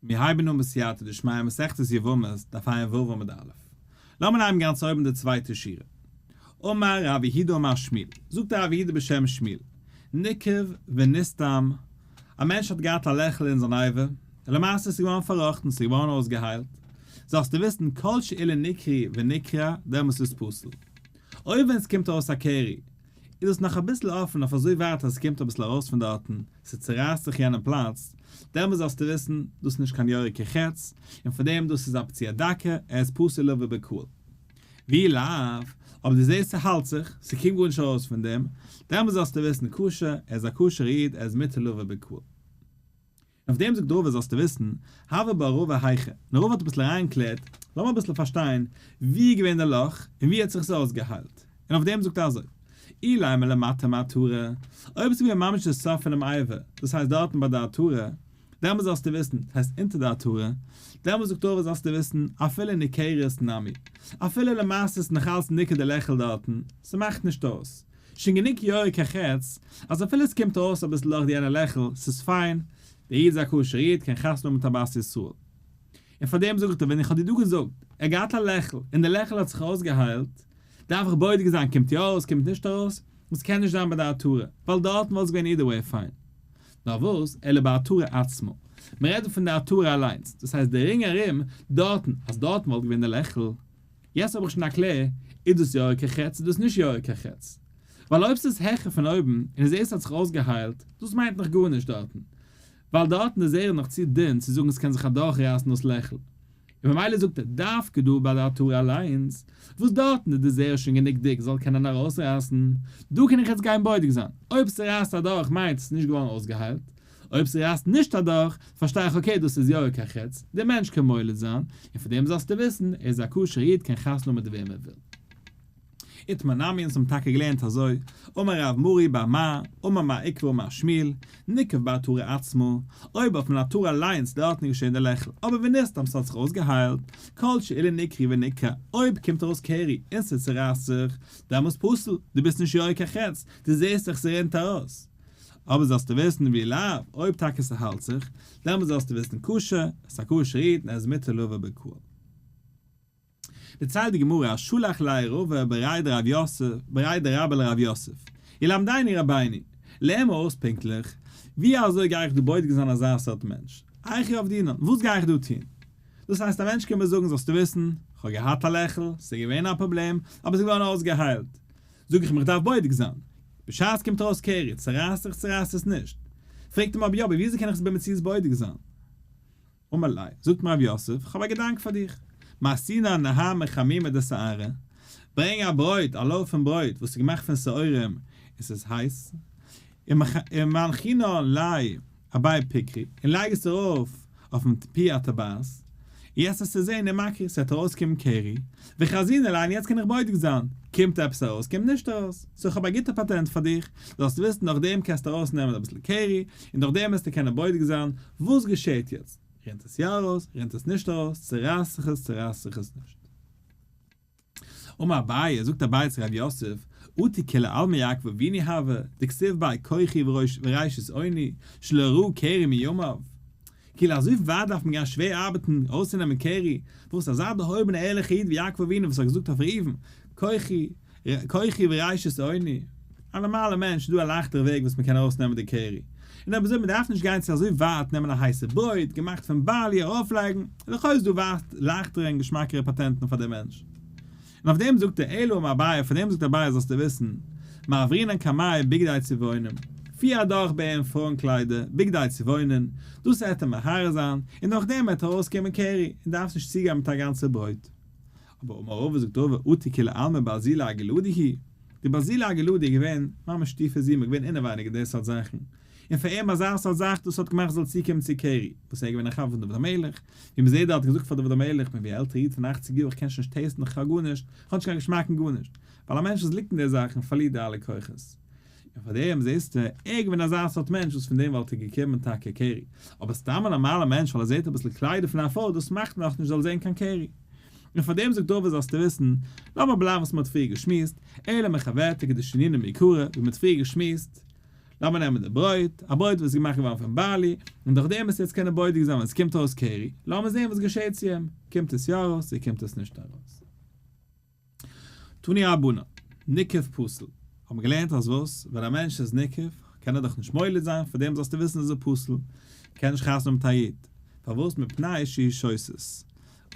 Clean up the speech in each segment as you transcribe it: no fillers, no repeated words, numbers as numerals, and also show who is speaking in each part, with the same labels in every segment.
Speaker 1: מיר הייבן אן בסייעתא דשמיא מסכת יבמות, דף ע"ו עמוד א'. לאמיר הייבן גאנץ אויבן די צווייטע שורה. אמר רב יהודה אמר שמואל, זאגט רב יהודה בשם שמואל, ניקב ונסתם, א מענטש האט געהאט א לעכל אין זיין אבר, און למעשה איז עס געווארן פארראכטן, ס'איז געווארן אויסגעהיילט, זאלסטו וויסן כל שאילו נקרי ונקרע, דעמאלס איז פסול. אויב ווען ס'קומט ארויס א קרי, איז דאס נאך אביסל אפן אויף אזוי ווייט אז ס'קומט אביסל ארויס פון דארטן, ס'צורייסט זיך יענעם פלאץ, דעמאלס זאלסטו וויסן, דאס איז נישט קיין יורה כחץ, און פאר דעם דאס איז א פציעה דקה, ער איז פסול לבוא בקהל. ואי לאו, אבער דו זעסט ס'האלט זיך, ס'קומט גארנישט ארויס פון דעם, דעמאלס זאלסטו וויסן כשר, ער איז א כשר'ע איד, ער איז מותר לבוא בקהל. און אויף דעם זאגט רבא זאלסטו וויסן, הוה בה רבא היכא, און רבא האט אביסל אריינגעקלערט, לאמיר אביסל פארשטיין, ווי איז געווען די לאך, און ווי האט זיך עס אויסגעהיילט, און אויף דעם זאגט ער אזוי, אילימא למטה מעטרה, אויב עס איז געווען ממש די סוף פונעם אבר, דאס הייסט דארטן ביי די עטרה, דעמאלס זאלסטו וויסן, דאס הייסט אונטער די עטרה, דעמאלס זאגט רבא זאלסטו וויסן, אפילו ניכרת נמי, אפילו למעשה איז נאכאלץ ניכר די לעכל דארטן, ס'מאכט נישט אויס. שוין גענוג יורה כחץ, אז אפילו עס קומט ארויס אביסל דורך די יענע לעכל, ס'איז פיין, דער איד איז א כשר איד, קען חתונה האבן מיט א בת ישראל. און פאר דעם זאג איך דיר, ווען איך האב דיר דא געזאגט, ער האט געהאט א לעכל, און די לעכל האט זיך אויסגעהיילט, דארף איך בודק זיין קומט יא ארויס קומט נישט ארויס, וואס קען נישט זיין ביי די עטרה, ווייל דארטן וואלט עס געווען either way פיין. נאר וואס, אלא בעטרה עצמה. מען רעדט דא פון די עטרה אליינס, דאס הייסט די רינג ארום, דארטן, אז דארטן וואלט געווען די לעכל, יעצט האב איך שוין א קלער, איז דאס יורה כחץ איז דאס נישט יורה כחץ? ווייל אויב ס'איז העכער פון אויבן און איז עס האט זיך אויסגעהיילט, דאס מיינט נאך גארנישט דארטן, ווייל דארטן איז זרע נאך צו דין צו זאגן ס'קען זיך אדורכרייסן דאס לעכל. און ממילא זאגט ער דווקא דא ביי די עטרה אליינס, וואס דארטן איז די זרע שוין גענוג דיק זאל קענען ארויסרייסן, דא קען איך יעצט גיין בודק זיין, אויב ס'רייסט אדורך מיינט ס'איז נישט געווארן אויסגעהיילט, אויב ס'רייסט נישט אדורך, פארשטיי איך okay דאס איז יורה כחץ, דער מענטש קען מוליד זיין, און פון דעם זאלסטו וויסן, ער איז א כשר איד קען חתונה האבן מיט וועם ער וויל. איתמר נמי אונז האבן טאקע געלערנט אזוי, אמר רב מרי בר מר, אמר מר עוקבא אמר שמואל, ניקב בעטרה עצמה, אויב אויפן עטרה אליינס דארטן איז געשען די לעכל, אבער ונסתם ס'האט זיך אויסגעהיילט, כל שאילו נקרי ונקרע, אויב קומט ארויס קרי און ס'צורייסט זיך, דעמאלס פסול, דו ביסט נישט יורה כחץ, דו זעסט דאך ס'רינט ארויס. אבער זאלסטו וויסן ואי לאו, אויב טאקע ס'האלט זיך, דעמאלט זאלסטו וויסן כשר, עס איז א כשר איד און ער איז מותר לבוא בקהל. דערציילט די גמרא אז שלח ליה רבא בריה דרב יוסף בריה דרבה לרב יוסף, ילמדני רבינו, לערן מיר אויס פונקטליך, ווי אזוי גיי איך דא בודק זיין אזא סארט מענטש, היכי עבדינן, וואס גיי איך דא טון? דאס הייסט א מענטש קען מיר זאגן זאלסטו וויסן, כ'האב געהאט א לעכל, ס'איז געווען א פראבלעם, אבער ס'איז געווארן אויסגעהיילט, זאג איך אים איך דארף בודק זיין. בשעת קומט ארויס קרי, צערייסט זיך צערייסט עס נישט. פרעגט אים אבער יא אבער וויאזוי קען איך עס במציאות בודק זיין? אמר ליה, זאגט אים רב יוסף, כ'האב א געדאנק פאר דיך. מייתינן נהמא חמימא דשערי, ברענג א ברויט, א loaf פון ברויט וואס איז געמאכט פון שעורים און ס'איז הייס, ומנחינן ליה אבי פקרי, און לייג עס ארויף אויפן פי הטבעת, יעצט וועסטו זען דמקרי, ס'וועט ארויסקומען קרי, וחזינן ליה און יעצט קען איך בודק זיין, קומט עפעס ארויס קומט נישט ארויס, so איך האב א גוטע פאטענט פאר דיך, זאלסט וויסן נאכדעם קענסטו ארויסנעמען אביסל קרי, און נאכדעם וועסטו קענען בודק זיין וואס געשעט יעצט, רינט עס יא ארויס, רינט עס נישט ארויס, צורייסט זיך עס, צורייסט זיך עס נישט. אמר אביי, זאגט אביי צו רב יוסף, אטו כולי עלמא יעקב אבינו הוה, דכתיב ביה כוחי וראשית אוני, שלא ראה קרי מימיו. כאילו אזוי ווייט דארף מען גיין שווער ארבעטן ארויסצונעמען קרי, וואס אזא דערהויבענע ערליכע איד ווי יעקב אבינו וואס האט געזאגט אויף ראובן, כוחי כוחי וראשית אוני. א נארמאלע מענטש איז דא א לייכטערע וועג וואס מען קען ארויסנעמען די קרי. און אויב אזוי מען דארף נישט גיין צו אזוי ווייט נעמען א הייסע ברויט געמאכט פון barley ארויפלייגן, לכאו' איז דא ווייט לייכטערע און געשמאקערע פאטענטן פאר די מענטש. און אויף דעם זאגט ער אלא אמר אביי, פאר דעם זאגט אביי זאלסטו וויסן, מעברינן קמיה בגדי צבעונים, פיר אדורך ביי אים פרויען קליידער, בגדי צבעונין, דאס וועט אים מהרהר זיין, און נאכדעם וועט ארויסקומען קרי, און דארפסט נישט צוגיין מיט א גאנצע ברויט. אבער אמר רבא זאגט רבא אטו כולי עלמא ברזילי הגלעדי הוא, די ברזילי הגלעדי איז געווען ממש טיפע זימה, געווען אינעווייניג אין די סארט זאכן, און פאר אים אזא סארט זאך דאס האט געמאכט זאל צוקומען צו קרי, וואס ער איז געווען א חבר פון דוד המלך, ווי מ'זעט דארט האט געזאגט פאר דוד המלך, כ'בין ווי א עלטערע איד פון אכציג יאר איך קען שוין נישט taste ן איך האב גארנישט, איך האב נישט קיין געשמאק אין גארנישט, ווייל א מענטש וואס ליגט אין די זאכן פארלירט די אלע כוחות. און פאר דעם זעסטו, ער איז געווען אזא סארט מענטש וואס פון דעם וואלט ער געקומען טאקע קרי. אבער סתם א נארמאלער מענטש ווייל ער זעט אביסל קליידער פון א פרוי דאס מאכט נאכנישט זאל זען קיין קרי. און פאר דעם זאגט רבא זאלסטו וויסן, לאמיר בלייבן וואס מען האט פריער געשמועסט, אלא מחוורתא כדשנינן מעיקרא, ווי מען האט פריער געשמועסט. לאמיר נעמען די ברויט, א ברויט וואס איז געמאכט געווארן פון בארלי, און דורך דעם עס יעצט קענען בודק זיין ווען עס קומט ארויס קרי, לאמיר זען וואס געשעט צו אים, קומט עס יא ארויס צו קומט עס נישט ארויס. תנו רבנן, ניקב פסול, האט מען געלערנט אז וואס? ווען א מענטש איז ניקב, קען ער דאך נישט מוליד זיין, פאר דעם זאלסטו וויסן איז ער פסול, קען נישט חתונה האבן מיט א איד, פארוואס? מפני שהוא שותת.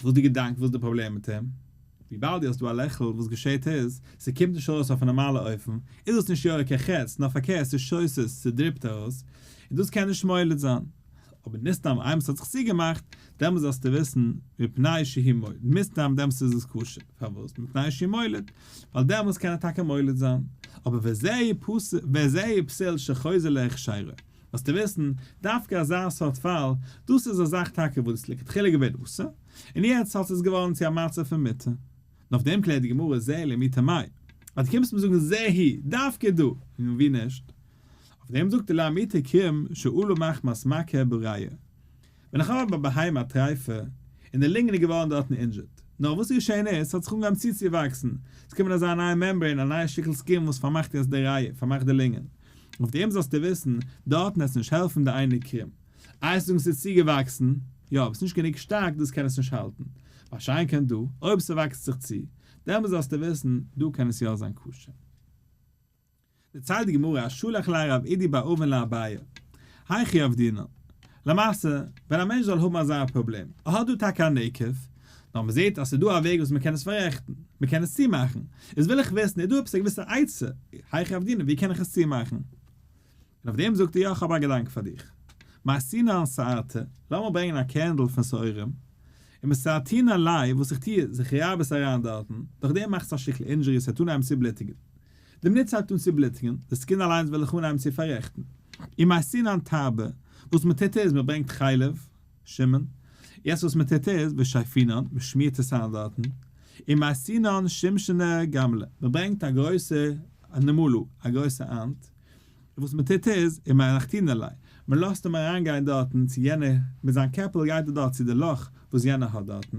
Speaker 1: וואס די געדאנק? וואס די פראבלעם מיט אים? וויבאלד דו האסט דא א לעכל, וואס געשעהט איז, ס'קומט נישט ארויס אויף א נארמאלע אופן, איז עס נישט יורה כחץ, נאר פארקערט ס'איז שותת, ס'דריפט ארויס, און דאס קען נישט מוליד זיין. אבער נסתם איינמאל ס'האט זיך צוגעמאכט, דעמאלס זאלסטו וויסן, מפני שהוא מוליד, מסתם דעמאלס איז עס כשר, פארוואס? מפני שהוא מוליד, ווייל דעמאלס קען ער טאקע מוליד זיין. אבער וזהו פסול שחוזר להכשרו. זאלסטו וויסן, דווקא אזא סארט פאל, דאס איז א זאך טאקע וואס איז לכתחילה געווען אסור, און יעצט האט עס געווארן צו א מצב פון מותר. און אויף דעם קלערט די גמרא זה למעוטי מאי. אז דו קומסט מיר זאגן זה הוא, דווקא דא, און ווי נישט? אויף דעם זאגט ער למעוטי קרום שעלה מחמת מכה בריאה. ווען איך האב א בהמה א טרייפע, און די לונגען איז געווארן דארטן injured. נאר וואס איז געשען איז, ס'האט זיך אנגעהויבן צוצואוואקסן, ס'איז געקומען אזא נייע membrane, א נייע שטיקל skin וואס פארמאכט יעצט די ריאה, פארמאכט די לונגען. אויף דעם זאלסטו וויסן, דארטן עס נישט העלפן די איינע קרום. איי זאגן ס'איז צוגעוואקסן, יא, אבער ס'איז נישט גענוג שטארק דאס קען עס נישט האלטן. מה שאין כן דא, אויב ס'וואקסט זיך צו, דעמאלס זאלסטו וויסן, דא קען עס יא זיין כשר. דערציילט די גמרא אז שלח ליה רב אידי בר אבין לאביי, היכי עבדינן. למעשה, ווען א מענטש זאל האבן אזא פראבלעם, ער האט דא טאקע א נקב, נאר מען זעט אז ס'איז דא א וועג וואס מען קען עס פאררעכטן, מען קען עס צומאכן, איז וויל איך וויסן, איז דא עפעס א געוויסע עצה, היכי עבדינן, ווי קען איך עס צומאכן? און אויף דעם זאגט ער, יא, איך האב א געדאנק פאר דיך. מייתינן שערתא, לאמיר ברענגען א קערנדל פון שעורים, ומסרטינן ליה, וואס איך טו איז, איך רייב עס אריין דארטן, דורך דעם מאכט עס א שטיקל injury, עס וועט אנהייבן צו בלוטיגן. די מינוט ס'הייבט אן צו בלוטיגן, די skin אליינס וועל איך אנהייבן צו פאררעכטן. ומייתינן טרבא, וואס מ'טוט איז, מ'ברענגט חלב, שמן, יעצט וואס מ'טוט איז, ושייפינן, מ'שמירט עס איין דארטן, ומייתינן שומשנא גמלא, מ'ברענגט א גרויסע נמלה, א גרויסע ant, און וואס מ'טוט איז, ומנחתינן ליה, מ'לאזט אים אריינגיין דארטן צו יענע, מיט זיין קעפל גייט ער דארט צו די לאך וואס יענער האט דארטן,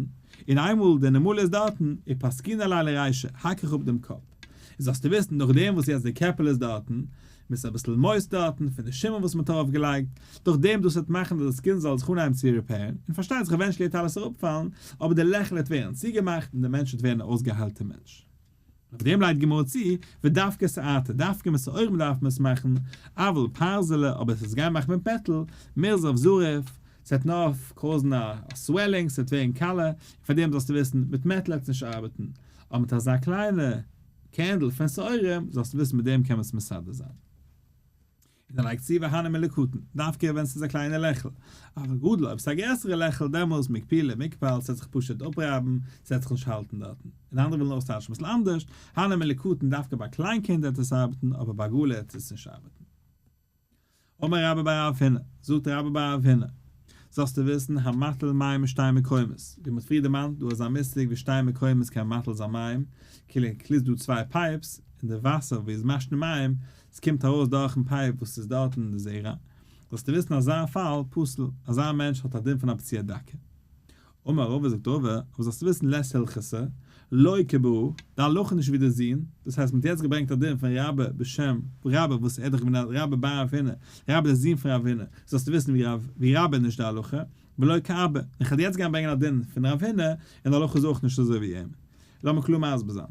Speaker 1: און איינמאל די נמלה איז דארטן, ופסקינן ליה לרישא, האק איך אפ דעם קאפ. איז זאלסטו וויסן, נאכדעם וואס יעצט די קעפל איז דארטן, מיט אביסל מויסט דארטן פון די שמן וואס מ'האט ארויף געלייגט, דורך דעם דאס וועט מאכן אז דאס קינד זאל זיך אנהייבן צו repair ן, און פארשטייט זיך eventually וועט אלעס אראפפאלן, אבער די לעכל וועט ווערן צוגעמאכט און דער מענטש וועט ווערן א אויסגעהיילטער מענטש. אויף דעם לייגט גמרא צו, ודווקא שערתא, דווקא מיט שעורים דארף מען עס מאכן, אבל פרזלא, אבער עס איז גיין מאכן מיט מעטאל, מירזב זריף, ס'וועט נאר cause ן א swelling, ס'וועט ווערן קאלע, און פאר דעם זאלסטו וויסן, מיט מעטאל וועט עס נישט ארבעטן, אבער מיט אזא קליינע קענדל פון שעורים, זאלסטו וויסן מיט דעם קען מען עס מסדר זיין. און ער לייגט צו והני מילי קטן, דווקא ווען ס'איז א קליינע לעכל, אבל גדול אויב ס'איז א גרעסערע לעכל דעמאלס מקפולי מיקפל ס'וועט זיך פשוט אפרייבן, ס'וועט זיך נישט האלטן דארטן. און אנדערע ווילן אויסטייטשן אביסל אנדערש, הני מילי קטן דווקא ביי קליין קינד וועט עס ארבעטן אבער ביי גדול וועט עס נישט ארבעטן. אמר רבה בר רב הונא, זאגט רבה בר רב הונא, זאלסטו וויסן המטיל מים משתי מקומות, ווי מ'האט פריער דערמאנט דא אזא מושג ווי שתי מקומות קען מטיל זיין מים, כאילו איז דא צוויי pipes, און די וואסער ווי איז משנה מים, ס'קומט ארויס דורכן pipe וואס איז דארטן אין די זרע, זאלסטו וויסן אזא פאל פסול, אזא מענטש האט א דין פון א פצוע דכא. אמר רבא זאגט רבא, אבער זאלסטו וויסן לית הלכתא, לא כברא, די הלכה איז נישט ווי די זון, דאס הייסט מ'האט יעצט געברענגט א דין פון רבה בשם רבה וואס ער איז דאך געווען א רבה בר רב הונא, רבה דער זון פון רב הונא, זאלסטו וויסן ווי רבה איז נישט די הלכה, ולא כאבא, און כ'וועל יעצט גיין ברענגען א דין פון רב הונא, און די הלכה איז אויך נישט אזוי ווי אים. לאמיר קלאר מסביר זיין.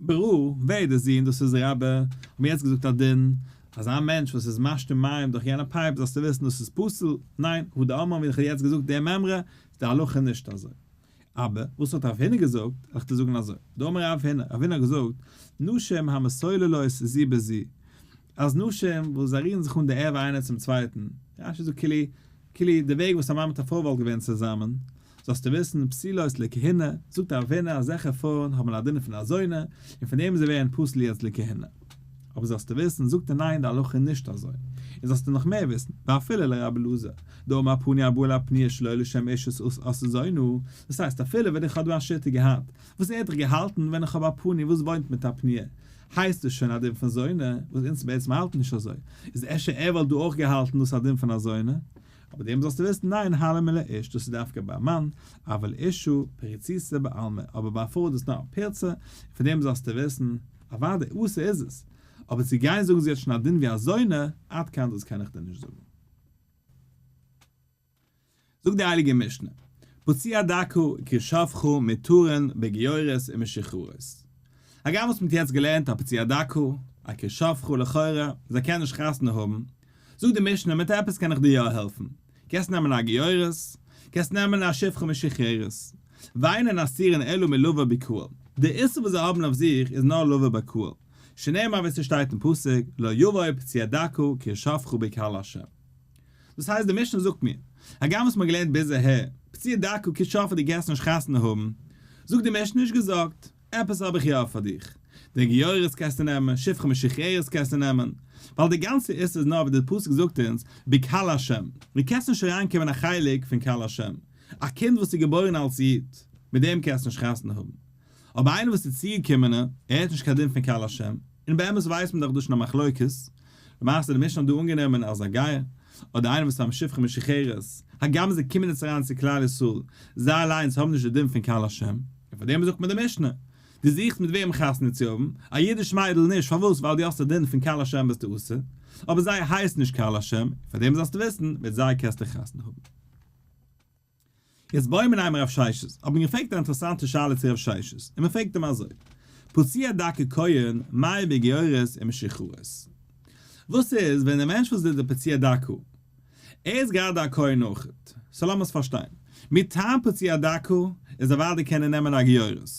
Speaker 1: ברא, ווער איז דער זון? דאס איז רבה, האט מיר יעצט געזאגט א דין, אז א מענטש וואס איז משתין מים דורך יענע pipe זאלסטו וויסן דאס איז פסול, ניין, הא דאמרן ווי איך האב יעצט געזאגט דער מימרא, איז די הלכה נישט אזוי. אבער, וואס האט רב הונא געזאגט, וועל איך דיר זאגן אזוי, דאמר רב הונא, רב הונא האט געזאגט, נשים המסוללות זו בזו, אז נשים וואס זיי רירן זיך אן די ערווה איינער צום צווייטן, רש"י זאגט כאילו, כאילו די וועג וואס א מאן מיט א פרוי וואלט געווען צוזאמען, זאלסטו וויסן, פסולות לכהונה, זאגט רב הונא אזעלכע פרויען האבן א דין פון א זונה, און פון דעם זיי ווערן פסול יעצט לכהונה. אבער זאלסטו וויסן, זאגט ער ניין די הלכה איז נישט אזוי. און זאלסטו נאך מער וויסן, ואפילו לרבי אלעזר, דאמר פנוי הבא על הפנויה שלא לשם אישות עשאה זונה, דאס הייסט אפילו ווען איך האב דא א שיטה געהאט, וואס ער האט דאך געהאלטן ווען איך האב א פנוי וואס וואוינט מיט א פנויה, הייסט דאס שוין א דין פון זונה, וואס אונז בעצם האלטן נישט אזוי, איז אפשר ער וואלט דא אויך געהאלטן דאס א דין פון א זונה, אבער דעם זאלסטו וויסן ניין הני מילי לאיש דאס איז דווקא ביי א מאן, אבל אשה פריצותא בעלמא, אבער ביי א פרוי איז דאס נאר א פירצה, און פון דעם זאלסטו וויסן, אוודאי אסור איז עס. אבער צו גיין זאגן זי האט שוין א דין ווי א זונה, עד כאן דאס קען איך דיר נישט זאגן. זאגט די הייליגע משנה, פצוע דכא כי שפכה מותרין בגיורת ומשוחררות. הגם וואס מען האט יעצט געלערנט א פצוע דכא, א כי שפכה לכאורה, זיי קענען נישט חתונה האבן, זאגט די משנה מיט עפעס קען איך דיר יא העלפן, קענסט נעמען א גיורת, קענסט נעמען א שפחה משוחררת, ואינן אסורין אלא מלבוא בקהל, די איסור וואס זיי האבן אויף זיך איז נאר לבוא בקהל, שנאמר ווי ס'שטייט אין פסוק, לא יבוא פצוע דכא כי שפכה בקהל השם. דאס הייסט די משנה זאגט מיר, הגם וואס מ'האט געלערנט ביז אהער, פצוע דכא כי שפכה דו קענסט נישט חתונה האבן, זאגט די משנה נישט געזאגט, עפעס האב איך יא פאר דיך, די גיורת קענסטו נעמען, שפחה משוחררת קענסטו נעמען, ווייל די גאנצע איסור איז נאר ווי די פסוק זאגט אונז, בקהל השם, דו קענסט נישט אריינקומען א חלק פון קהל השם, א קינד וואס איז געבוירן אלס איד, מיט דעם קענסטו נישט חתונה האבן. אבער איינער וואס איז צוגעקומענע, ער האט נישט קיין דין פון קהל השם, און באמת ווייסט מען דאך דא שוין א מחלוקת, למעשה די משנה האט דא אנגענומען אז א גר, אדער איינער וואס איז א שפחה משוחררת, הגם זיי קומען יעצט אריין צו כלל ישראל, זיי אליינס האבן נישט די דין פון קהל השם, און פאר דעם זאגט מען די משנה, דו זוכסט מיט וועם חתונה צו האבן, א אידיש מיידל נישט, פארוואס? ווייל דו האסט די דין פון קהל השם ביסטו אסור, אבער זיי הייסן נישט קהל השם, און פאר דעם זאלסטו וויסן, מיט זיי קענסטו חתונה האבן. יעצט בעו מיניה מרב ששת, האט מען געפרעגט א אינטערעסאנטע שאלה צו רב ששת, און מען פרעגט אים אזוי, פצוע דכא כהן מהו בגיורת ומשוחררות? וואס איז ווען דער מענטש וואס איז דער פצוע דכא, ער איז גראדע א כהן אויכעט, so לאמיר עס פארשטיין, מטעם פצוע דכא איז אוודאי קען ער נעמען א גיורת,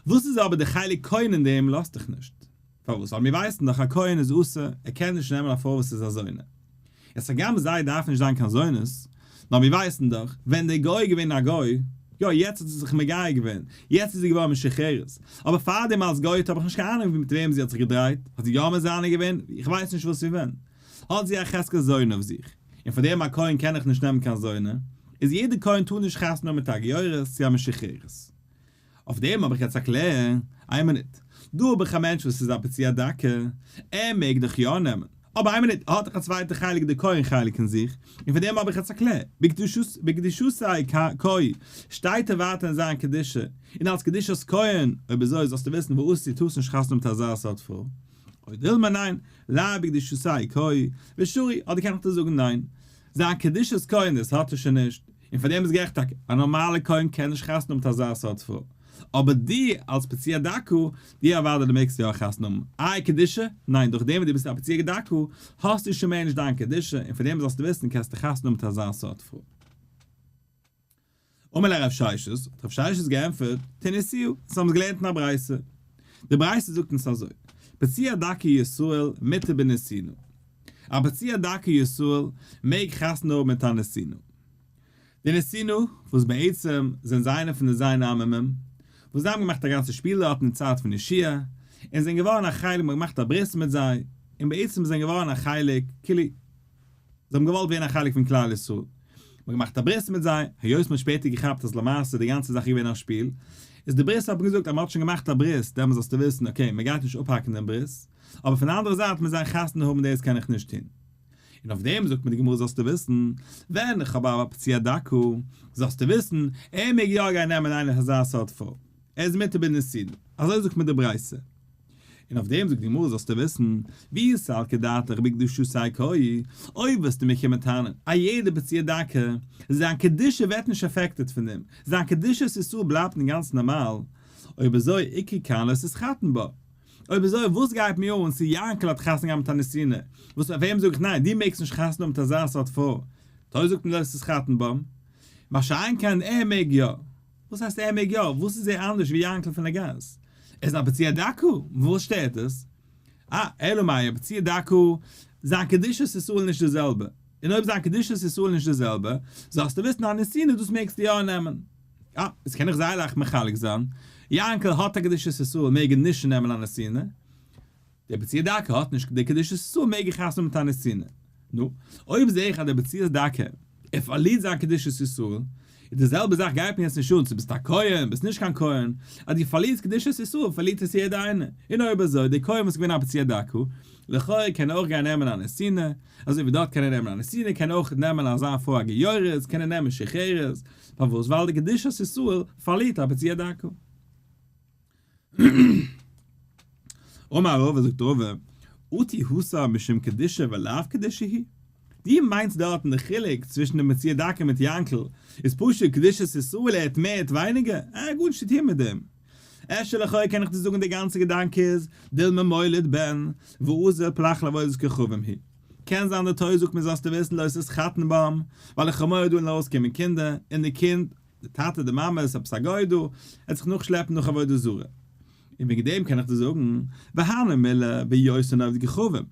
Speaker 1: וואס איז אבער די חלק כהן אין דעם לאזט דיך נישט, פארוואס? ווייל מיר ווייסן דאך א כהן איז אסור, ער קען נישט נעמען א פרוי וואס איז א זונה. יעצט הגם זיי דארפן נישט זיין קיין זונות, נאר מיר ווייסן דאך, ווען דער גוי איז געווען א גוי, יא יעצט האט זי זיך מגייר געווען, יעצט איז זי געווארן משוחררת, אבער פארדעם אלס גוי'טע האב איך נישט קיין אהנונג מיט וועם זי האט זיך געדרייט, האט זי יא מזנה געווען, איך ווייס נישט וואס ווי ווען, האט זי א חזקת זונה אויף זיך, און פארדעם א כהן קען איך נישט נעמען קיין זונה, איז יעדער כהן טאר נישט חתונה האבן מיט א גיורת צו א משוחררת. אויף דעם האב איך יעצט א קלער, איין מינוט, דא האב איך א מענטש וואס איז א פצוע דכא, ער מעג דאך יא נעמען, אבער איין מינוט, ער האט דאך א צווייטע חלק די כהן חלק אין זיך, און פון דעם האב איך יעצט א קלער, בקדושתיה קאי, שטייט ער ווייטער אין זיין קדושה, און אלס קדושת כהן, אויב אזוי זאלסטו וויסן ואסור טארסט נישט חתונה מיט אזא סארט פרוי. או דילמא ניין, לאו בקדושתיה קאי, ושרי, אדער קען איך דיר זאגן ניין, זיין קדושת כהן דאס האט ער שוין נישט, און פאר דעם איז גערעכט טאקע, א נארמאלע כהן קען נישט חתונה האבן מיט אזא סארט פרוי, אבער דו אלס פצוע דכא, דו אוודאי דו מעגסט יא חתונה האבן, איי קדושה? ניין, דורך דעם וואס דו ביסט א פצוע דכא, האסטו שוין מער נישט דיין קדושה, און פאר דעם זאלסטו וויסן קענסטו חתונה האבן מיט אזא סארט פרוי. אמר ליה רב ששת, האט רב ששת געענטפערט, תניתוה, אונז האבן עס געלערנט אין א ברייתא. די ברייתא זאגט אונז אזוי, פצוע דכא ישראל מותר בנתינה. א פצוע דכא ישראל מעג חתונה האבן מיט א נתינה. די נתינה, וואס בעצם זענען זיי איינע פון די ז' עממים, וואס זיי האבן געמאכט א גאנצע שפיל דארט אין די צייט פון יהושע, און זענען געווארן א חלק, מ'האט געמאכט א ברית מיט זיי, און בעצם זענען געווארן א חלק, כאילו, זיי האבן געוואלט ווערן א חלק פון כלל ישראל, מען האט געמאכט א ברית מיט זיי, היות מען האט שפעטער געכאפט אז למעשה די גאנצע זאך איז געווען א שפיל, איז די ברית האט מען געזאגט אז מען האט שוין געמאכט א ברית, דעמאלס זאלסטו וויסן okay מען גייט נישט אפהאקן דעם ברית, אבער פון די אנדערע זייט מיט זיי חתונה האבן דאס קען איך נישט טון. און אויף דעם זאגט מיר די גמרא זאלסטו וויסן, ווען איך האב א פצוע דכא, זאלסטו וויסן, ער מעג יא גיין נעמען איינער אזא סארט פרוי, ער איז מותר בנתינה, אזוי זאגט מיר די ברייתא. און אויף דעם זאגט די גמרא זאלסטו וויסן, ואי סלקא דעתך בקדושתיה קאי, אויב וועסטו מיר קומען טענה'ן א יעדע פצוע דכא, זיין קדושה ווערט נישט affected פון דעם, זיין קדושת ישראל בלייבט אינגאנצן נארמאל, אויב אזוי איקרי כאן לא תתחתן בה. אויב אזוי וואס גייט מיר אן צו יענקל האט חתונה געהאט מיט א נתינה, וואס אויף אים זאג איך ניין דו מעגסט נישט חתונה האבן מיט אזא סארט פרוי, תורה זאגט מיר לא תתחתן בה, מה שאין כן ער מעג יא. וואס הייסט ער מעג יא? וואס איז ער אנדערש ווי יענקל פון די גאס? ער איז א פצוע דכא, וואס שטערט עס? אה, אלא מאי א פצוע דכא, זיין קדושת ישראל איז נישט די זעלבע, און אויב זיין קדושת ישראל איז נישט די זעלבע, זאלסטו וויסן א נתינה דאס מעגסטו יא נעמען. אה, איז קען איך זייער לייכט מחלק זיין, יענקל האט א קדושת ישראל מעג ער נישט נעמען א נתינה, דער פצוע דכא האט נישט די קדושת ישראל מעג ער חתונה מיט א נתינה. נו, אויב זעה איך אז דער פצוע דכא ער פארלירט זיין קדושת ישראל, איז די זעלבע זאך גייט מיר יעצט נישט אן צו ביסט א כהן ביסט נישט קיין כהן, אז דו פארלירסט קדושת ישראל פארלירט עס יעדער איינער, און אויב אזוי דער כהן וואס איז געווען א פצוע דכא, לכאורה קען ער אויך גיין נעמען א נתינה, אזוי ווי דארט קען ער נעמען א נתינה קען ער אויך נעמען אזא פרוי א גיורת, קען ער נעמען משוחררת, פארוואס ווייל די קדושת ישראל פארלירט א פצוע דכא. אמר רבא זאגט רבא. אטו התם משום קדושה ולאו קדושה היא? דו מיינסט דארטן די חילוק צווישן די פצוע דכא מיט יענקל איז פשוט קדושת ישראל ער האט מער ער האט ווייניגער? ער האט גארנישט צו טון מיט דעם. אפשר לכאו' קען איך דיר זאגן די גאנצע געדאנק איז דילמא מוליד בן ואזיל פלח לעבודת כוכבים היא. קען זיין די תורה זאגט מיר זאלסטו וויסן לא תתחתן בם ווייל איך האב מורא דא וועלן ארויסקומען קינדער און די קינד די טאטע די מאמע איז עפעס א גוי דא, ער וועט זיך נאכשלעפן נאך עבודה זרה. און וועגן דעם קען איך דיר זאגן, והני מילי בהיותן עובדי כוכבים,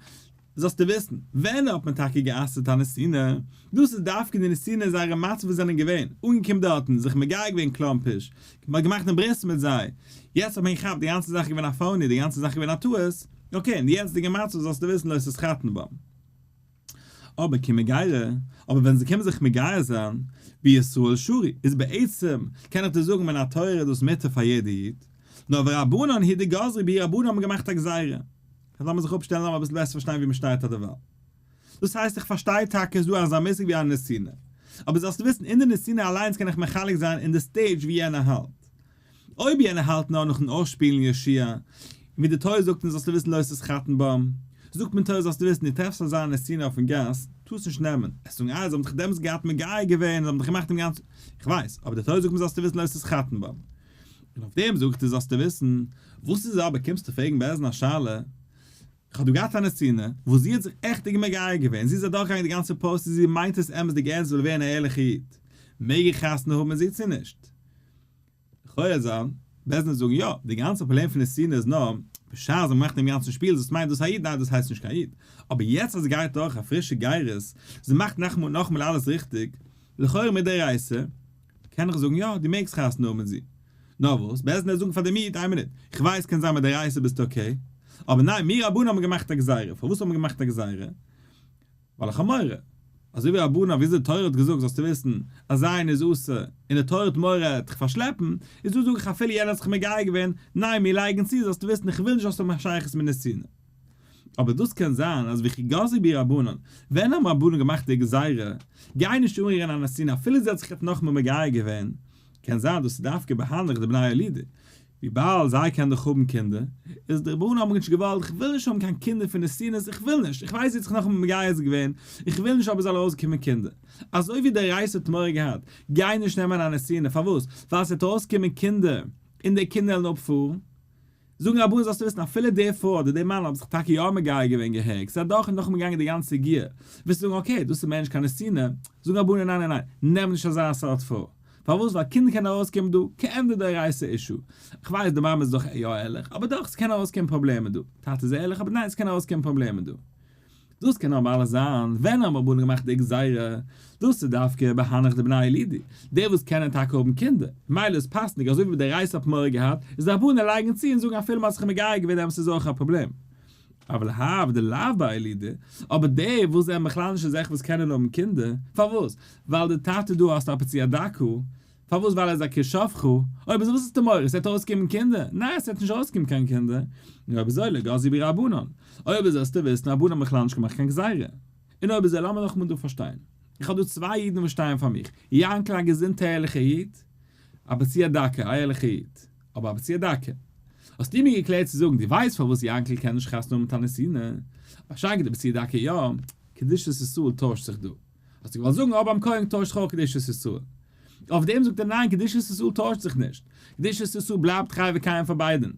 Speaker 1: זאלסטו וויסן, ווען האט מען טאקע גע'אסר'ט א נתינה? דאס איז דווקא די נתינה אין זייערע מצב וואס זענען געווען, אנגעקומען דארטן, זיך מגייר געווען קלאמפיש, מען האט געמאכט דעם ברית מיט זיי, יעצט האט מען געכאפט די גאנצע זאך איז געווען א phony, די גאנצע זאך איז געווען א טעות, okay, אין די יעצטיגע מצב זאלסטו וויסן לא תתחתן בם. אבער כי מגיירי, אבער ווען זיי קומען זיך מגייר זיין, בישראל שרי, איז בעצם, קען איך דיר זאגן מן התורה איז דאס מותר פאר יעדע איד, נאר ורבנן הוא דגזרו בהו רבנן האבן געמאכט א גזירה. אז לאמיר זיך אפשטעלן לאמיר אביסל בעסער פארשטיין ווי מען שטייט אדערווייל. דאס הייסט איך פארשטיי טאקע איז דא אזא מושג ווי א נתינה, אבער זאלסט וויסן אין די נתינה אליינס קען איך מחלק זיין אין די stage ווי יענער האלט. אויב יענער האלט נאר נאכן אויסשפילן יהושע, און ווי די תורה זאגט אונז זאלסטו וויסן לא תתחתן בם, זאגט מען תורה זאלסטו וויסן דו טרעפסט אזא נתינה אויפן גאס, טארסט נישט נעמען, עס זאגן אה זיי האבן דיך דעמאלטס געהאט מגייר געווען, זיי האבן דיך געמאכט דעם גאנצן, איך ווייס, אבער די תורה זאגט מיר זאלסטו וויסן לא תתחתן בם. און אויף דעם זאג איך דיר זאלסטו וויסן, וואס איז אבער קומסטו פרעגן בית דין א שאלה, איך האב דא געהאט א נתינה, וואס זי האט זיך עכטיג מגייר געווען, זי איז אדורכגעגאנגען די גאנצע פראסעס זי מיינט עס אמת'דיג ערנסט זי וויל ווערן א ערליכע איד, מעג איך חתונה האבן מיט זי צו נישט? לכאורה זיין בית דין זאגן יא, די גאנצע פראבלעם פון נתינה איז נאר בשעת זיי מאכן דעם גאנצן שפיל, דאס מיינט דאס א איד, ניין דאס הייסט נישט קיין איד, אבער יעצט אז זי גייט דורך א פרישע גירות, זי מאכט נאכאמאל און נאכאמאל אלעס ריכטיג, לכאורה מדאורייתא, קען איך זאגן יא, דו מעגסט חתונה האבן מיט זי. נאר וואס, בית דין זאגן פאר דעם איד, איין מינוט, איך ווייס קען זיין מדאורייתא ביסטו okay, אבער ניין, מיר רבנים האבן געמאכט א גזירה, פארוואס האבן מיר געמאכט א גזירה? ווייל איך האב מורא. אזוי ווי רבנן וויאזוי די תורה האט געזאגט זאלסטו וויסן אז זיין איז אסור און די תורה האט מורא ער וועט דיך פארשלעפן, איז דא זאג איך אפילו יענער האט זיך מגייר געווען, ניין מיר לייגן צו זאלסטו וויסן איך וויל נישט זאלסט האבן א שייכות מיט נתינה. אבער דאס קען זיין אז וכי גזרו בהו רבנן, ווען האבן רבנן געמאכט די גזירה, גיי נישט אנרירן א נתינה אפילו זי האט זיך יעצט נאכמאל מגייר געווען, קען זיין דאס איז דווקא בהנך דבני ילודה, וויבאלד זיי קענען דאך האבן קינדער, איז די רבנן האבן נישט געוואלט, איך וויל נישט האבן קיין קינדער פון נתינות, איך וויל נישט, איך ווייס זי האט זיך נאכאמאל מגייר געווען, איך וויל נישט אבער זאל ארויסקומען קינדער. אזוי ווי דאורייתא האט מורא געהאט, גיי נישט נעמען א נתינה, פארוואס? ווייל ס'וועט ארויסקומען קינדער, און די קינדער וועלן אפפארן. זאגן רבנן זאלסטו וויסן אפילו די פרוי אדער די מאן האבן זיך טאקע יא מגייר געווען געהעריג, ס'איז אדורך און נאכאמאל געגאנגען די גאנצע גיור, וועסטו זאגן okay דאס איז מער נישט קיין נתינה, זאגן רבנן ניין ניין ניין, נעם נישט אזא סארט פרוי. פארוואס? ווייל קינדער קענען ארויסקומען דא, כעין די דאורייתא issue. כ'ווייס די מאמע איז דאך יא ערליך, אבער דאך ס'קען ארויסקומען פראבלעמען דא. טאטע איז ערליך, אבער ניין ס'קען ארויסקומען פראבלעמען דא. דאס קען אבער אלעס זיין ווען האבן רבנן געמאכט די גזירה, דאס איז דווקא בהנך דבני ילודה, די וואס קענען טאקע האבן קינדער, מילא איז פאסנדיג אזוי ווי דאורייתא האט מורא געהאט, איז די רבנן לייגן צו און זאגן אפילו מ'האט זיך מגייר געווען דעמאלטס איז אויך א פראבלעם. אבל האי דלאו בר ילודה, אבער די וואס זענען בכלל נישט אזעלכע וואס קענען האבן קינדער, פארוואס? ווייל די טאטע דא האסט א פצוע דכא, פארוואס ווייל ער איז א כי שפכה, אויב אזוי וואס האסטו מורא עס וועט ארויסקומען קינדער? ניין עס וועט נישט ארויסקומען קיין קינדער, און אויב אזוי לא גזרו בהו רבנן, אויב אזוי זאלסטו וויסן רבנן האבן בכלל נישט געמאכט קיין גזירה, און אויב אזוי לאמיר נאכאמאל דא פארשטיין, איך האב דא צוויי אידן וואס שטייען פאר מיך, יענקל א געזונטע ערליכע איד, א פצוע דכא א ערליכע איד, אבער א פצוע דכא. האסטו מיר געקלערט צו זאגן דו ווייסט פארוואס יענקל קען נישט חתונה האבן מיט א נתינה, משא"כ די פצוע דכא יא, קדושת ישראל טוישט זיך דא. האסטו געוואלט זאגן אבער ביים כהן טוישט זיך אויך קדושת ישראל. אויף דעם זאגט ער ניין קדושת ישראל טוישט זיך נישט, קדושת ישראל בלייבט חי וקיים פאר ביידען.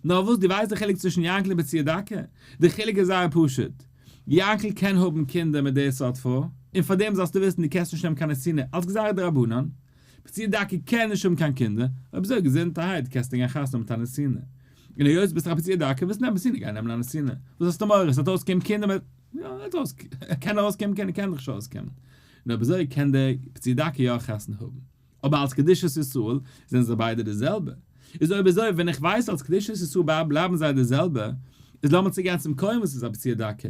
Speaker 1: נאר וואס דו ווייסט די חילוק צווישן יענקל און פצוע דכא? די חילוק איז זייער פשוט. יענקל קען האבן קינדער מיט די סארט פרוי, און פאר דעם זאלסטו וויסן דו קענסט נישט נעמען קיין נתינה אלס גזירה דרבנן. פצוע דכא קען נישט האבן קיין קינדער, אויב אזוי געזונטערהייט קענסטו גיין חתונה מיט א נתינה. און היות ביסט א פצוע דכא ווילסט נעמען נתינה גיי נעמען א נתינה. וואס האסטו מורא ס'וועט אויסקומען קינדער מיט. יא וועט אויס קען ארויסקומען קען קען דאך נישט ארויסקומען. און אויב אזוי קען דער פצוע דכא יא חתונה האבן. אבער אלס קדושת ישראל זענען זיי ביידע די זעלבע. איז אויב אזוי ווען איך ווייס אלס קדושת ישראל בלייבן זיי די זעלבע, איז לאמיר צוגיין צום כהן וואס איז א פצוע דכא.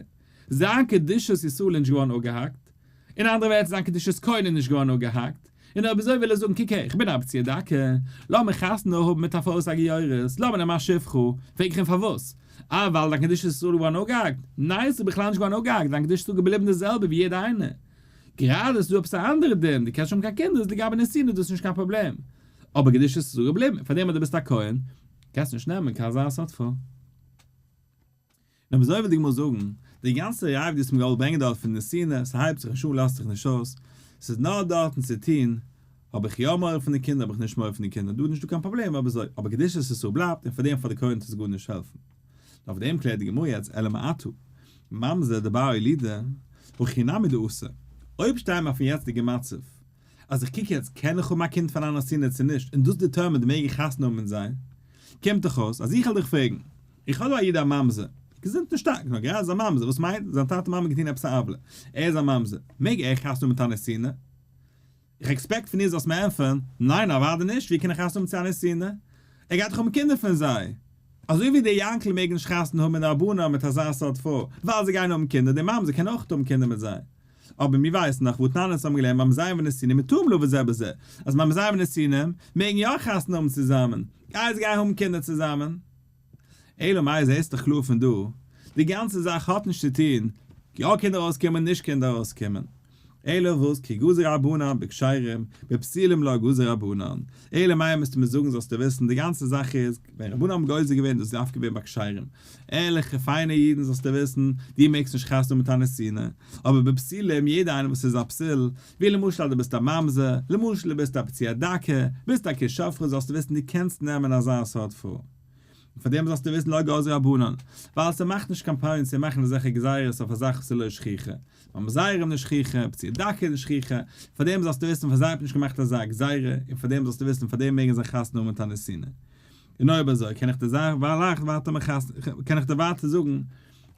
Speaker 1: זיין קדושת ישראל איז נישט געווארן אפגעהאקט. אין אנדערע ווערטער זיין קדושת כהן איז נישט געווארן אפגעהאקט. און אויב אזוי וויל ער זאגן קוק הער איך בין א פצוע דכא, לאמיר חתונה האבן מיט א פרוי וואס איז א גיורת, לאמיר נעמען א שפחה, פרעג איך אים פארוואס? אה ווייל דיין קדושת ישראל איז געווארן אפגעהאקט? ניין עס איז בכלל נישט געווארן אפגעהאקט, דיין קדושת ישראל איז געבליבן די זעלבע ווי יעדע איינער. גראדע איז דא עפעס א אנדערע דין, דו קענסט נישט האבן קיין קינדער איז לגבי נישואין איז דאס נישט קיין פראבלעם, אבער קדושת ישראל איז געבליבן, פארדעם אז דו ביסט א כהן קענסטו נישט נעמען קיין אזא סארט פרוי. נאר אזוי וויל די גמרא זאגן, די גאנצע ראיה וואס דו האסט מיר געוואלט ברענגען דארט פון נתינה, ס'הייבט זיך נישט אן לאזט זיך נישט אויס, ס'איז נאר דארטן צו טון, האב איך יא מורא פון די קינדער האב איך נישט מורא פון די קינדער, דא איז נישטא קיין פראבלעם אויב אזוי, אבער קדושת ישראל בלייבט און פאר דעם פאר די כהן טוט עס גארנישט העלפן. אויף דעם קלערט די גמרא יעצט אלא מעתה, ממזר דבר אולידה, הכי נמי דאסור, אויב שטייען מיר אויפן יעצטיגן מצב, אז איך קוק יעצט קען איך האבן א קינד פון א נתינה צו נישט און דאס determine ט מעג איך חתונה האבן מיט זיי, קומט דאך אויס אז איך וועל דיך פרעגן, איך האב דא א איד א ממזר, געזונט און שטארק, נאר גראדע איז א ממזר, וואס מיינט, זיין טאטע מאמע געטון עפעס א עוולה, ער איז א ממזר, מעג ער חתונה האבן מיט א נתינה? איך expect פון דיר זאלסט מיר ענטפערן, ניין אוודאי נישט, ווי קען איך חתונה האבן צו א נתינה? ער גייט דאך האבן קינדער פון זיי. אזוי ווי דער יאנקל מעג נישט חתונה האבן מיט די רבנן מיט אזא סארט פרוי, ווייל זיי גייען האבן קינדער, די ממזר קען אויך האבן קינדער מיט זיי. אבער מיר ווייסן דאך והתנן אונז האבן געלערנט ממזרים ונתינים מותרים לבא זה בזה, אז ממזרים ונתינים מעגן יא חתונה האבן צוזאמען, איי זיי גייען האבן קינדער צוזאמען? אלא מאי זעהסט דאך קלאר פון דא, די גאנצע זאך האט נישט צו טוהן יא קינדער ארויסקומען נישט קינדער ארויסקומען, אלא וואס כי גזר רבנן בכשרים בפסילים לא גזר רבנן, אלא מאי מוזטו מיר זאגן זאלסטו וויסן די גאנצע זאך איז ווען רבנן האבן גוזר געווען דאס איז דווקא געווען ביי כשרים, ערליכע פיינע אידן זאלסטו וויסן דו מעגסט נישט חתונה מיט א נתינה, אבער בפסילים יעדער איינער וואס איז א פסיל, ווי למשל אז דו ביסט א ממזר, למשל דו ביסט א פצוע דכא, ביסט א כי שפכה זאלסטו וויסן דו קענסט נעמען אזא סארט פרוי. און פאר דעם זאלסטו וויסן לא גזרו רבנן, ווייל ס'מאכט נישט קיין point צו מאכן אזעלכע גזירות אויף א זאך וואס איז לא שכיחא, ממזרים נישט שכיחא, פצוע דכא נישט שכיחא, פאר דעם זאלסטו וויסן פאר זיי האט מען נישט געמאכט אזא גזירה, און פאר דעם זאלסטו וויסן פאר דעם מעגן זיי חתונה האבן מיט א נתינה. און אויב אזוי קען איך דיר לייכט ווייטער קען איך דיר ווייטער זאגן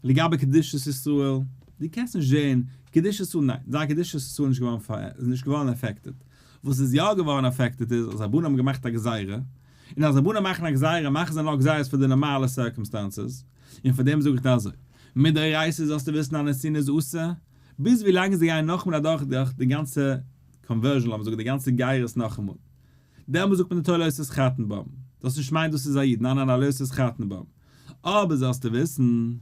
Speaker 1: לגבי קדושת ישראל, דו קענסט נישט זען קדושת ישראל, ניין, זייער קדושת ישראל איז נישט געווארן איז נישט געווארן affected, וואס איז יא געווארן affected איז אז רבנן האבן געמאכט א גזירה, און אז רבנן מאכן א גזירה מאכן זיי נאר גזירות פאר די נארמאלע circumstances, און פאר דעם זאג איך דיר אזוי, מדאורייתא זאלסטו וויסן א נתינה איז אסור, ביז ווי לאנג זיי גייען נאכאמאל אדורך דורך די גאנצע conversion לאמיר זאגן די גאנצע גירות נאכאמאל, דעמאלס זאגט מען די תורה לא תתחתן בם, זאלסט נישט מיינען דאס איז א איד, ניין ניין ניין לא תתחתן בם, אבער זאלסטו וויסן.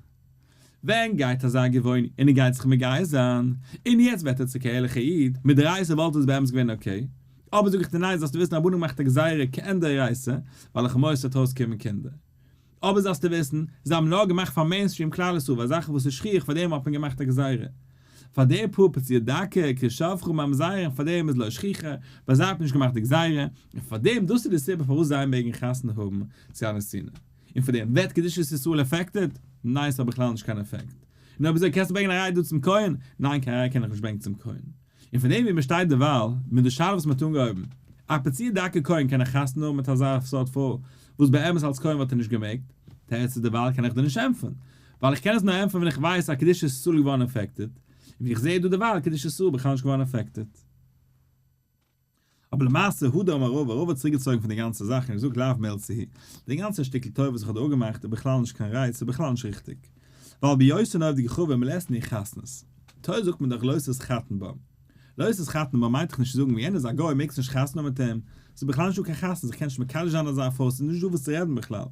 Speaker 1: ווען גייט אזא גבעוני און ער גייט זיך מגייר זיין, און יעצט ווערט ער צוריק א ערליכע איד, מדאורייתא וואלט עס באמת געווען okay, אבער זאג איך דיר ניין זאלסטו וויסן רבנן געמאכט א גזירה כעין דאורייתא, ווייל איך מורא ס'וועט אויסקומען קינדער. אבער זאלסטו וויסן, זיי האבן נאר געמאכט פאר mainstream כלל ישראל ווייל זאכן וואס איז שכיח פאר דעם האט מען געמאכט א גזירה. פאר די פאר פצוע דכא, כי שפכה ממזרים פאר דעם איז לא שכיחא, ווייל זיי האט מען נישט געמאכט די גזירה, און פאר דעם דאס איז די סיבה פארוואס זיי מעגן חתונה האבן צו א נתינה. און פאר דעם ווערט קדושת ישראל affected? ניין ס'האט בכלל נישט קיין עפעקט. און אויב אזוי קענסטו ברענגען א ראיה דא צום כהן? ניין קיין ראיה קען איך נישט ברענגען צום כהן. און פון דעם ווי מ'שטייט דערווייל, מיט די שאלה וואס מ'האט אנגעהויבן, א פצוע דכא כהן קען ער חתונה האבן מיט אזא סארט פרוי, וואס באמת אלס כהן וואלט ער נישט געמעגט? תירוץ איז דערווייל קען איך דיר נישט ענטפערן. ווייל איך קען עס נאר ענטפערן ווען איך ווייס אז קדושת ישראל איז געווארן affected, און ווי איך זעה דא דערווייל קדושת ישראל בכלל נישט געווארן affected. אבער למעשה הדר אמר רבא, רבא האט צוריקגעצויגן פון די גאנצע זאך און געזאגט לאו מילתא היא, די גאנצע שטיקל תורה וואס איך האב דא אפגעמאכט איז בכלל נישט קיין רייד, ס'איז בכלל נישט ריכטיג. ווייל ביותר עובדי כוכבים לית ניהו חתנות. תורה זאגט מען דאך לא תתחתן בם. לא תתחתן בם מיינט דאך נישט צו זאגן ווי יענער איז א גוי מעגסט נישט חתונה האבן מיט אים, ס'איז בכלל נישטא קיין חתנות, איך קען נישט מקדש זיין אזא פרוי, ס'איז נישט דא וואס צו רעדן בכלל.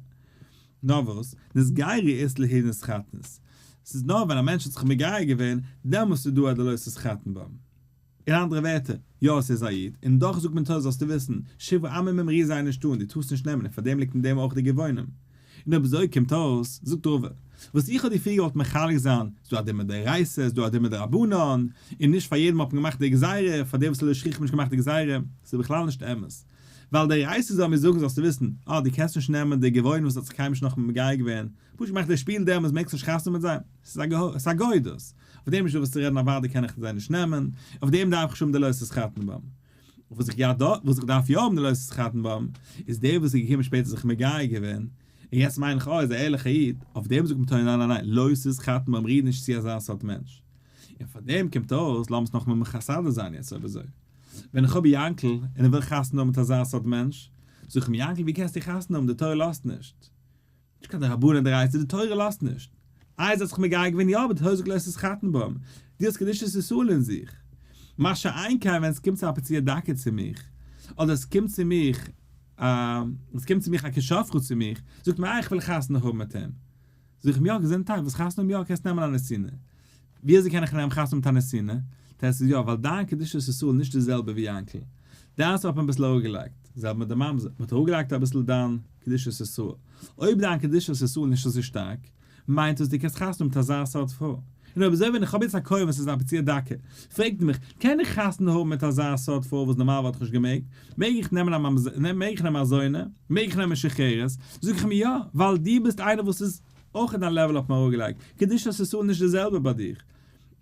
Speaker 1: נאר וואס, נתגיירו אית להו התחתנות. ס'איז נאר ווען א מענטש האט זיך מגייר געווען, דעמאלסט איז דא א דלא תתחתן בם. אין אנדערע ווערטער, יא עס איז א איד, און דאך זאגט מען תורה זאלסטו וויסן, שבעה עמים ריר זיי נישט אן, דו טארסט נישט נעמען, און פאר דעם ליגט אין דעם אויך די גבעונים. און אויב אזוי קומט אויס, זאגט רבא, וואס איך האב דיר פריער געוואלט מחלק זיין, ס'איז דא א דין מדאורייתא, ס'איז דא א דין מדרבנן, און נישט פאר יעדעם האט מען געמאכט די גזירה, פאר דעם וואס איז לא שכיח האט מען נישט געמאכט די גזירה, ס'איז בכלל נישט אמת. ווייל דאורייתא זאל מיר זאגן זאלסטו וויסן, אה דו קענסט נישט נעמען די גבעונים וואס האט זיך קיינמאל נישט נאכאמאל מגייר געווען, פשוט געמאכט די שפיל דעמאלס מעגסט נישט חתונה מיט זיי, ס'איז א גוי דאס. אויף דעם איז נישטא וואס צו רעדן אוודאי קען איך זיי נישט נעמען, אויף דעם דארף איך נישט האבן די לא תתחתן בם. וואס איך וואס איך דארף יא האבן די לא תתחתן בם, איז דער וואס איז געקומען שפעטער זיך מגייר געווען, און יעצט מיין איך אה איז א ערליכער איד, אויף דעם זאגט מען תורה ניין ניין ניין לא תתחתן בם ריר נישט צו אזא סארט מענטש. און פאר דעם קומט אויס, לאמיר עס נאכאמאל מחסדר זיין יעצט אויב אזוי. ווען איך האב יאנקל און ער וויל חתונה האבן מיט אזא סארט מענטש, זאג איך אים יאנקל ווי קענסטו חתונה האבן די תורה לאזט נישט. נישט קיין דרבנן דאורייתא, די תורה לאזט נישט. איי זי האט זיך מגייר געווען יא אבער די תורה זאגט לא תתחתן בם, דו האסט קדושת ישראל אין זיך. מה שאין כן ווען עס קומט צו א פצוע דכא צו מיך, אדער עס קומט צו מיך א עס קומט צו מיך א כי שפכה צו מיך, זאגט מיר איי איך וויל חתונה האבן מיט אים. זאג איך אים יא געזונטהייט ווילסט חתונה האבן יא קענסט נעמען א נתינה. ווי אזוי קען איך נעמען חתונה מיט א נתינה? תירוץ איז יא, ווייל דיין קדושת ישראל איז נישט די זעלבע ווי יענקל. דיינס האט מען אביסל אראפגעלייגט, די זעלבע מיט די ממזר, מען האט אראפגעלייגט אביסל דיין קדושת ישראל. אויב דיין קדושת ישראל איז נישט אזוי שטארק, מיינט דאס דו קענסט חתונה האבן מיט אזא סארט פרוי. און אויב אזוי ווען איך האב יעצט א כהן וואס איז א פצוע דכא, פרעגט ער מיך, קען איך חתונה האבן מיט אזא סארט פרוי וואס נארמאל וואלט איך נישט געמעגט? מעג איך נעמען א ממזר, מעג איך נעמען א זונה? מעג איך נעמען שחרית? זאג איך אים יא, ווייל דו ביסט איינער וואס איז אויך אין דיין level האט מען אראפגעלייגט, קדושת ישראל נישט די זעלבע ביי דיך.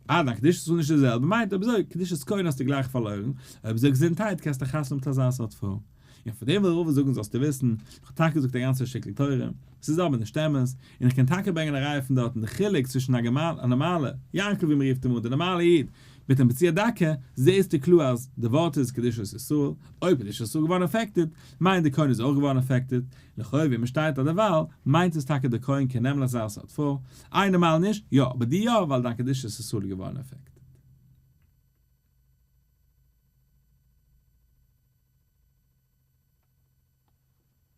Speaker 1: אה, דיין קדושת ישראל נישט די זעלבע מיינט אויב אזוי קדושת כהן האסטו גלייך פארלוירן, אויב אזוי געזונטהייט קענסטו חתונה האבן מיט אזא סארט פרוי. און פאר דעם וויל רבא זאגן זאלסטו וויסן, איך האב טאקע געזאגט א גאנצע שטיקל תורה, ס'איז אבער נישט אמת, און איך קען טאקע ברענגען א ראיה פון דארטן די חילוק צווישן א געמיינע א נארמאלע יענקל ווי מ'רופט אים אן די נארמאלע איד מיט א פצוע דכא, זעהסטו קלאר אז די ווארט איז קדושת ישראל, אויב קדושת ישראל געווארן affected, מיינט די כהן איז אויך געווארן affected, לכאו' ווי מ'שטייט אדערווייל, מיינט עס טאקע די כהן קען נעמען אזא סארט פרוי, איי נארמאל נישט, יא, אבער דו יא, ווייל דיין קדושת ישראל איז געווארן affected.